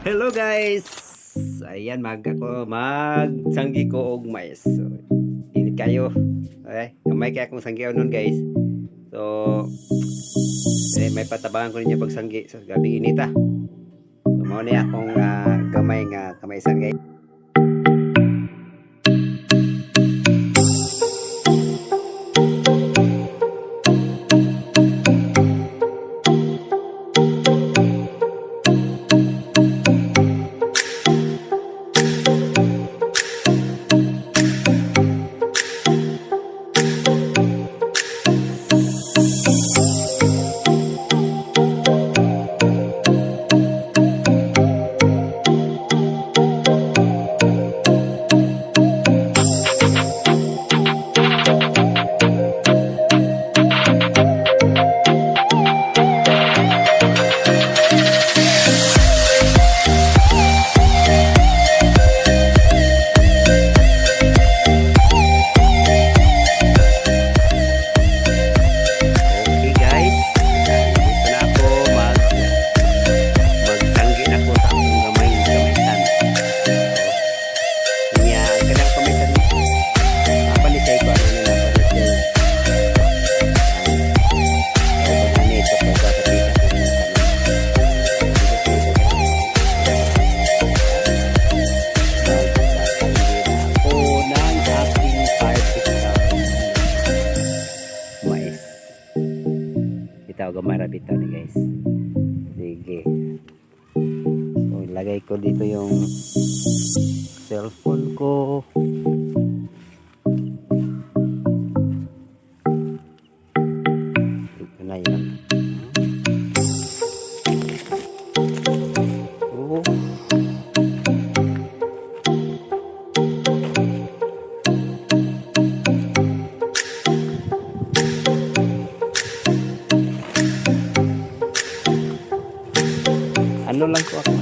Hello guys! Ayan, mag ako magsanggi ko og mais. So, init kayo. Okay, gamay kay akong sanggion nun, guys. So, eh, may patabangan ko ninyo pagsanggi. So, gabi inita. So, mao ni akong gamay nga kamaisan, guys. Okay guys, dito na ako magsanggi na ko sa akong gamay nga kamaisan. So, niya, ang kanang kamaisan, apa ni siya ko ano nila, apa ni siya. So, ani ito ko dapat kita ko ng Magsasanggi na ako ng aking 5 hectares mais. Bitaw, gamay ra bitaw ni, guys. Sige. So, ilagay ko dito yung cellphone ko. Ito na yan. Oh. Ano lang ko ako.